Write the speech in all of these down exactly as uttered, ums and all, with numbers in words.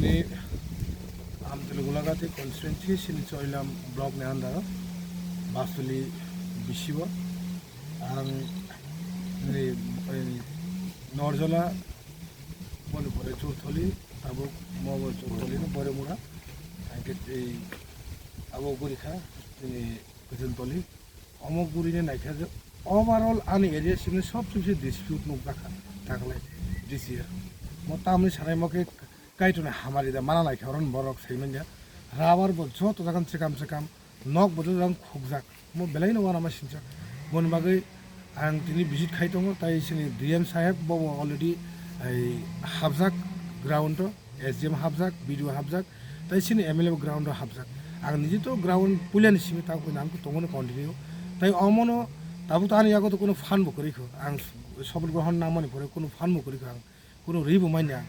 Ni Amtwlwi Gulagati constituency sini Choilam block ni under o Basuli bisi o ang ni, eh, Norjola boni pore Churtholi tabuk mo bo Churtholi no Boremura ang khe tei abo gurikha tini Kuchuntoli. Omo guri ne naikha je overall ani area sini sobse bisi dispute nukjakha dakhwlai this year. Mo tamni sanai mo khe Kaitorni hamari da mana naikha oron borok sai manya. Rubber bo joto jagan chekam chekam, nok bo joto jagan khukjak. Mo belai no uanama sinjak. Boni bagwi ang tini visit khai tongo, tai sini D M saheb bo bo already ai hapjak ground o. S D M hapjak, B D O hapjak, tai sini M L A bo ground o hapjak. Ang niji to ground puilani simi tabuk nang tongmani continue. Tai omono tabuk to ani yago to kuno phan bo kwrwi kho. Ang sobol grohon nangmani pore kuno phan bo kwrwi kho ang. Kuno ri bo manya.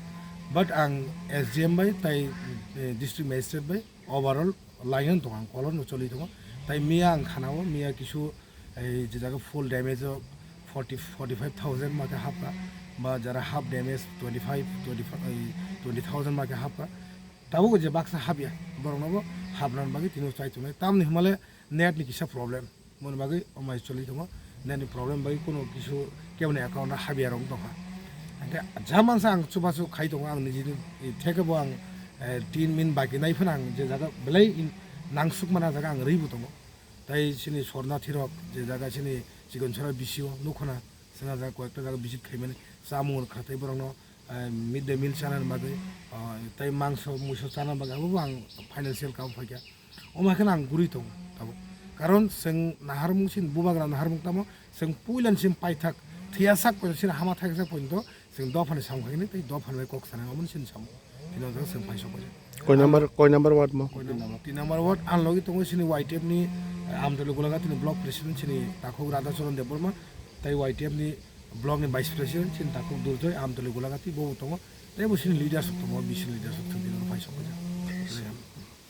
But ang S D M bai tai, eh, district magistrate bai overall line tong ang kolon no choli tongo. Tai miya ang khanao, miya kisu Ei je jaga full damage o forty, forty five thousand ma khe hapkha, ba jara half damage twenty five, twenty, ei twenty thousand ma khe hapkha. Tabuk je baksa hapya, borokno bo hapnani bagwi tini chai tongnai. Tamni hwnmale net ni kisa problem, moni bagwi omai choli tongo. Net ni problem bagwi kuno kisu keboni account o hapya rok tongkha. Hingke jamansa ang chubachu khai tongo, ang nijini theke bo ang, eh, tin min baki nai phano ang je jaga belai in-, nangsukmana jaga ang rwi bo tongo. Tai sini sornathi rok je jaga sini Chikonchara bisio nukhona, sina jaga koyekta jaga visit khaimani chamung rwkha, tai borokno, eh, mid day meal chana bagwi, ah, tai mangso muiso chana bagwi abo bo ang financial kabo phaikha. Omo haikhe ang guri tongo tabuk. Karon chwng naharmung sini bubagra naharmung tamo chwng puilani sini paithak thwiyasak poito sini hama thaisak poito chwng dophani samung khaikhe tei dophani bai kok sanai omo sini samung. Tini o jaga chwng phai sok paijak. Koi number, koi number ward mo? Koi number? Tin number ward, ang logi tongo sini Y T F ni, eh, Amtwlwi Gulagati ni block president sini Takhuk Radhacharan Debbarma, tai Y T F ni block ni vice president sini Takhuk Durjoy, Amtwlwi Gulagati bo bo tongo, tai bo sini leaders rok tongo, bisi leaders rok thwng tini phai sok paijak.